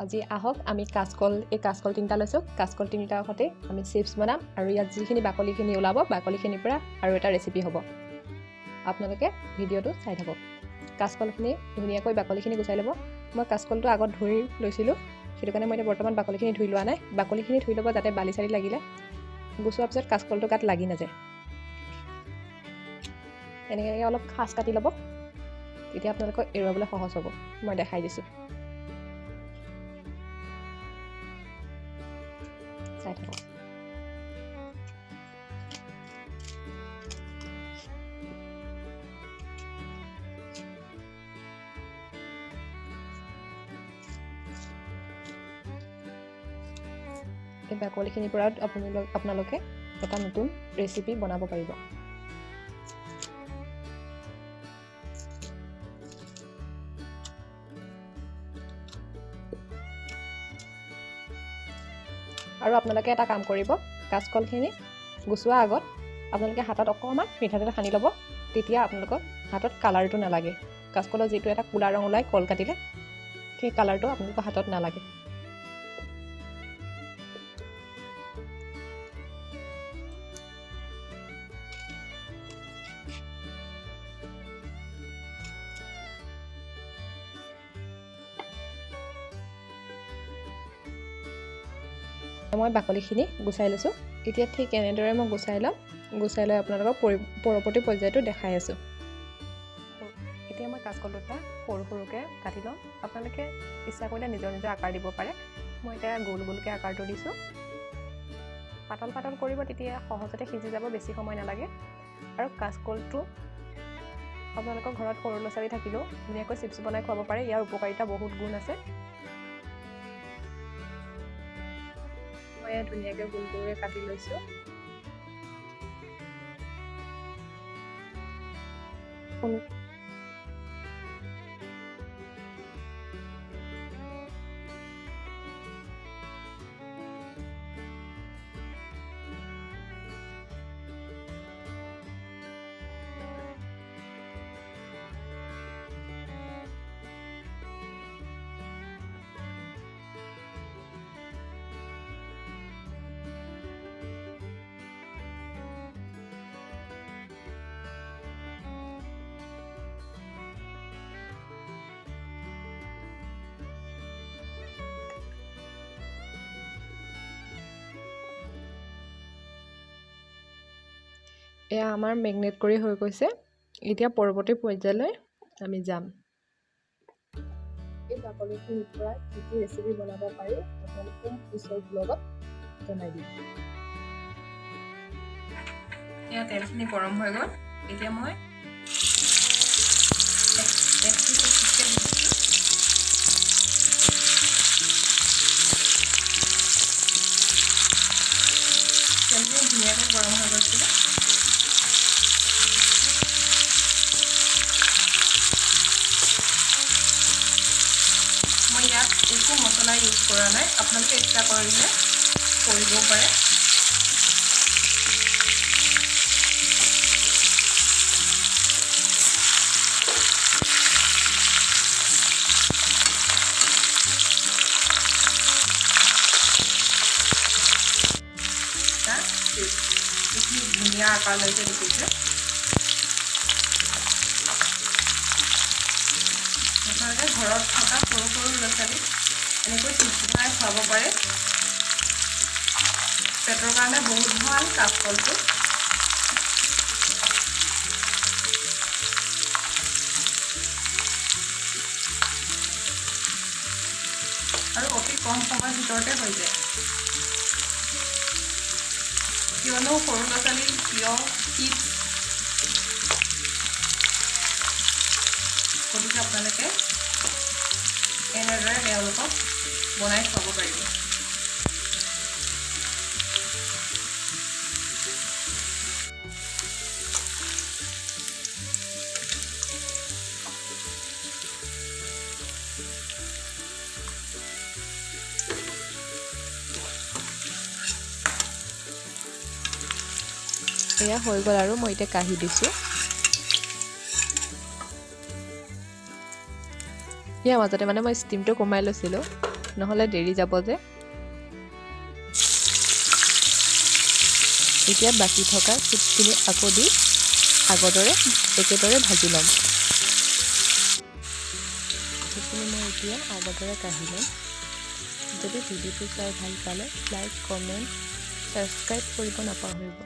আজি আহক আমি কাচকল, এই কাচকল তিনিটা লৈছোঁ। কাচকল তিনিটাৰ সৈতে আমি চিপছ বনাম আৰু ইয়াত যিখিনি বাকলিখিনি ওলাব, বাকলিখিনিৰ পৰা আৰু এটা ৰেচিপি হ'ব। আপোনালোকে ভিডিঅ'টো চাই থাকক। কাচকলখিনি ধুনীয়াকৈ বাকলিখিনি গুচাই ল'ব। মই কাচকলটো আগত ধুই লৈছিলোঁ, সেইটো কাৰণে মই এতিয়া বৰ্তমান বাকলিখিনি ধুই লোৱা নাই। বাকলিখিনি ধুই ল'ব যাতে বালি চালি লাগিলে গুচোৱাৰ পিছত কাচকলটো গাত লাগি নাযায়। এনেকৈ অলপ খাঁচ কাটি ল'ব, তেতিয়া আপোনালোকৰ এৰুৱাবলৈ সহজ হ'ব। মই দেখাই দিছোঁ, চাই থাকক। এই বাকলিখিনিৰ পৰা আপোনালোকে এটা নতুন ৰেচিপি বনাব পাৰিব। আৰু আপোনালোকে এটা কাম কৰিব, কাচকলখিনি গুচোৱাৰ আগত আপোনালোকে হাতত অকণমান মিঠাতেল সানি ল'ব, তেতিয়া আপোনালোকৰ হাতত কালাৰটো নালাগে। কাচকলৰ যিটো এটা ক'লা ৰং ওলায় কল কাটিলে, সেই কালাৰটো আপোনালোকৰ হাতত নালাগে। মই বাকলিখিনি গুচাই লৈছোঁ। এতিয়া ঠিক এনেদৰে মই গুচাই ল'ম। গুচাই লৈ আপোনালোকক পৰৱৰ্তী পৰ্যায়টো দেখাই আছোঁ। এতিয়া মই কাচকল দুটা সৰু সৰুকৈ কাটি ল'ম। আপোনালোকে ইচ্ছা কৰিলে নিজৰ নিজৰ আকাৰ দিব পাৰে। মই এতিয়া গোল গোলকৈ আকাৰটো দিছোঁ। পাতল পাতল কৰিব, তেতিয়া সহজতে সিজি যাব, বেছি সময় নালাগে। আৰু কাচকলটো আপোনালোকৰ ঘৰত সৰু ল'ৰা ছোৱালী থাকিলেও ধুনীয়াকৈ চিপছ বনাই খুৱাব পাৰে। ইয়াৰ উপকাৰিতা বহুত গুণ আছে। মই ধুনীয়াকৈ গোল গোলকৈ কাটি লৈছোঁ। এয়া আমাৰ মেগনেট কৰি হৈ গৈছে। এতিয়া পৰৱৰ্তী পৰ্যায়লৈ আমি যাম। এই বাকলিখিনিৰ পৰা কি কি ৰেচিপি বনাব পাৰি আপোনালোকে পিছৰ ব্লগত জনাই দিম। এয়া তেলখিনি গৰম হৈ গ'ল। এতিয়া মই এক পিচ এক পিচকৈ দি দিছোঁ। তেলখিনি ধুনীয়াকৈ গৰম হৈ গৈছিলে। মই ইয়াত একো মছলা ইউজ কৰা নাই, আপোনালোকে ইচ্ছা কৰিলে কৰিবও পাৰে। এইখিনি ধুনীয়া আকাৰ লৈছে, দেখিছে। আপোনালোকে ঘৰত থকা সৰু সৰু ল'ৰা ছোৱালীক এনেকৈ চিপছ বনাই খুৱাব পাৰে। পেটৰ কাৰণে বহুত ভাল কাচকলটো। আৰু অতি কম সময়ৰ ভিতৰতে হৈ যায়, কিয়নো সৰু ল'ৰা ছোৱালীৰ প্ৰিয় চিপছ। গতিকে আপোনালোকে এনেদৰে তেওঁলোকক বনাই খুৱাব পাৰিব। এয়া হৈ গ'ল আৰু মই এতিয়া কাঢ়ি দিছোঁ। ইয়াৰ মাজতে মানে মই ষ্টিমটো কমাই লৈছিলোঁ। নহ'লে দেৰি যাব যে। এতিয়া বাকী থকা চিপছখিনি আকৌ দি আগৰ দৰে একেদৰে ভাজি ল'ম। সেইখিনি মই এতিয়া আগৰ দৰে কাঢ়ি ল'ম। যদি ভিডিঅ'টো চাই ভাল পালে লাইক, কমেণ্ট, ছাবস্ক্ৰাইব কৰিব নাপাহৰিব।